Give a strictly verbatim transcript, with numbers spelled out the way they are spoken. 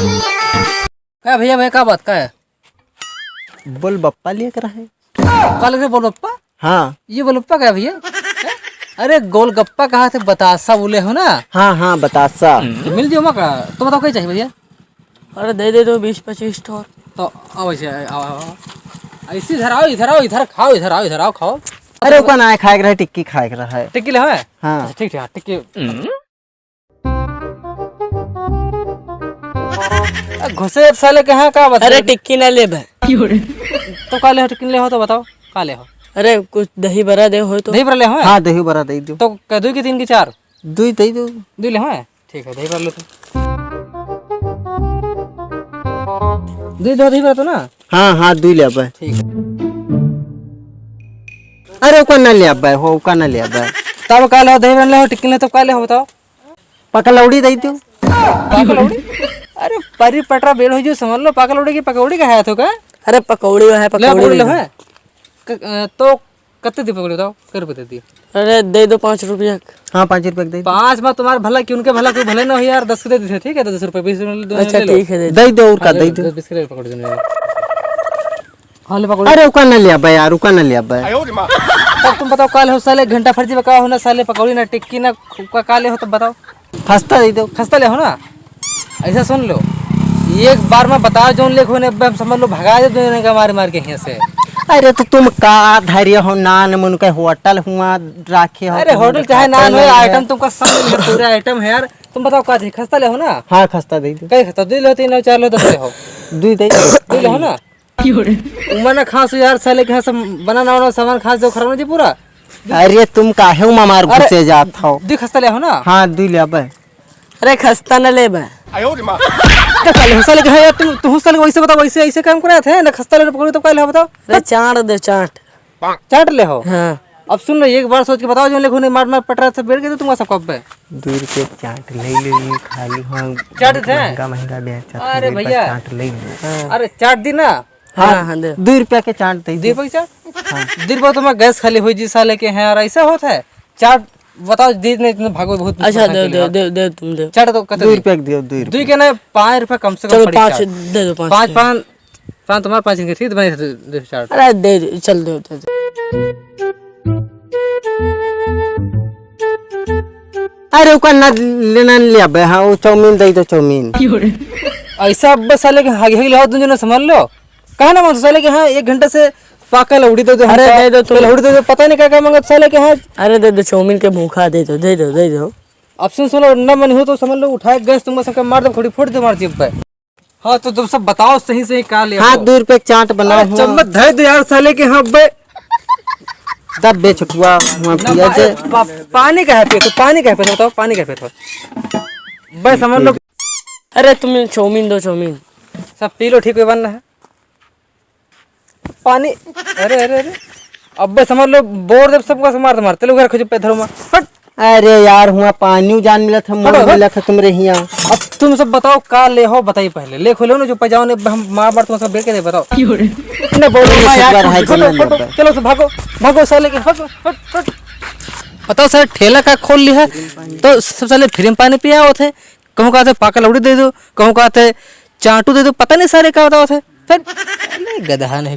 का भैया, भैया, का बात का है? बोल बप्पा लिए करा है। का लगे बोल बप्पा? हाँ। ये बोल बप्पा का है भैया? हैं? अरे गोलगप्पा कहा थे, बतासा बोले हो ना? हाँ, हाँ, बतासा। तो मिल जाओ मका। तो बताओ क्या चाहिए भैया? अरे दे दे दो बीस पच्चीस ठो। तो आओ ऐसे, आओ, आओ, आओ। ऐसे इधर आओ, इधर आओ, इधर खाओ, इधर आओ, इधर आओ, खाओ। अरे ओका ना खाए के रहे, टिक्की खाए के रहे। टिक्की ले है? हाँ। अच्छा, ठीक है, टिक्की। आ, घुसे साले के हाँ का बता? अरे टिक्की ना लेबे। तो का ले हो, टिक्की ले हो तो बताओ, का ले हो? अरे कुछ दही बड़ा दे हो तो। दही बड़ा ले हो? हाँ, दही बड़ा दे दो। तो क-, दुई की तीन की चार? दुई दे दो। दुई ले हो? ठीक है, दही बड़ा ले तो। दुई दो दही बड़ा तो ना? हाँ, हाँ, दुई ले अब। ठीक है। अरे ओका ना ले अब हो, ओका ना ले अब। तब का ले हो, दही बड़ा ले हो, टिक्की ले, तब का ले हो बताओ? पकलौड़ी दे दो। पकलौड़ी? अरे परी पटरा बेल हो जो समझ लो, पकलौड़ी की पकौड़ी का है तो का? अरे पकौड़ी है, ले पकौड़ी पकौड़ी दे लो दो। है। क-, अ, तो कत्ते दी पकौड़ी बताओ, कै रुपये दे दी? अरे दे दो पाँच रुपया। हाँ, पाँच रुपया के दे दो। पाँच में तुम्हारा भला कि उनके भला, कोई भले ना हो यार, दस के दे देते, ठीक है, दस रुपये, बीस रुपये ले लो, अच्छा, ले लो। ठीक है, दे दो। दे दो और का, हाँ, दे दो, दो। दस बीस के पकौड़ी दे दो। हाँ, ले पकौड़ी। अरे ओका ना ले अब्बा यार, ओका ना ले अब्बा। तब तुम बताओ, काल हो साले घंटा फर्जी बका हो ना साले, पकौड़ी ना टिक्की ना का, का ले हो तब बताओ। खस्ता दे दो। खस्ता ले हो ना, ऐसा सुन लो, एक बार में बताओ जौन लेख होने, अब समझ लो भगा दे दोनों का मार मार के यहाँ से। अरे तो तुम का धरे हो, नान मुन के होटल हुआ राखे हो, अरे तुम होटल चाहे नान हो, आइटम तुमका सब मिल गया, पूरा आइटम है यार। तुम बताओ का चाहिए, खस्ता ले हो ना? हाँ, खस्ता दे दो। कई खस्ता, दो ले हो, तीन ले हो, चार ले हो, दस ले हो? दो दे। दो ले हो ना? उमा ना खास यार, साले के यहाँ से बनाना वाना सामान खास दो, खराब ना जी पूरा। अरे तुम काहे उमा मार अरे, घुसे जात हो? दो खस्ता ले हो ना? हाँ, दो ले अबे। अरे खस्ता न लेबे। का साले हो साले के है यार, तुम, तुम साले वैसे बताओ, वैसे, ऐसे काम करे थे ना, खस्ता ले पकड़ो तो का ले हो बताओ? अरे चाट दे, चाट। चाट ले हो? हाँ। अब सुन लो, एक बार सोच के बताओ, जो लेखो नहीं मार मार पटरा से बेड़ के तो तुम सब कब्बे। दो रुपये चाट ले लो, ये खाली हाँ। चाट थे? महंगा महंगा बेचत है, अरे दो रुपये भैया। चाट ले लो। हाँ। अरे चाट दी ना। हाँ, हाँ, हाँ, दे। दो रुपया के चाट दे दे दो। भाई चाट? हाँ। दिन भर तुम्हारा गैस खाली हो जी साले के हैं, और ऐसा होता है? चाट बताओ, दे नहीं, तुम भागो, बहुत अच्छा, नुकसान दे, के दे, लिए। दे, दे, तुम दे। चाट तो कते दो दी? रुपया के दियो, दो रुपया। दो के ना, पाँच रुपया कम से कम चलो, पड़ी पाँच चाट। दे दो, पाँच पाँच, दे। पाँच, पाँच तुम्हारा, पाँच इनके, ठीक, तुम्हारे दो चाट। अरे, दे, चल, दे, दे, दे। अरे, ओका ना लेना, ले अबे, हाँ, वो चाउमीन दे दो, चाउमीन। ऐसा अब साले के हागे हागे ले आओ, तुम जो ना संभाल लो। कहा ना, साले के हाँ, एक घंटे से पाकल उड़ी दे दो, अरे, हमका दे दो तुम। पहले उड़ी दे दो, पता नहीं क्या क्या मांगत साले के हाँ। अरे, दे दो, चाउमीन के भूखा दे दो, दे दो, दे दो। अब सुन, सुनो, न मन हो तो समझ लो, उठाए गैस तुम सबके मार दो, खोड़ी फोड़ दे, मार जिब पे। हाँ, तो तुम सब बताओ सही सही का ले हाँ, हो? दो रुपये के चाट बनाओ अरे, हो। चम्मच धर दे यार साले के हाँ बे। दब बे छोटुआ, वहाँ ना, पिया पा-, जे। पा-, पानी का है पिए तो, पानी का है पिए तो, बताओ, पानी का है पिए तो। बस समझ लो। अरे, तुम चाउमीन दो, चाउमीन। सब पी लो, ठीक बन रहा है। पानी, अरे, अरे, अरे। अब्बे समझ लो, बोर जब सबका से मारत मारत, चलो घर खोजो पे धरो मार। हट। अरे यार, हुआ पानी जान मिलत है, हटो, मोर हटो। मिलत है तुमरे हिया। अब तुम सब बताओ, का ले हो, बताई पहले। ले खोलो ना, जो पजाओ ने, हम मार मार तुम सब बेच के दे, बताओ। क्यों रे? ना बोलो, तुम ना सब यार, घर है, हटो, जमीन हटो, लेकर। चलो, सब भागो, भागो साले के, हट, हट, हट। बताओ सर, ठेला का खोल लिया है, तो सब साले फ्री में पानी पिया होते, कहूँ कहते पाकल उड़ी दे दो, कहूँ कहते चाटू दे दो, पता नहीं सारे का बताओ थे। फिर, अरे गधा नहीं।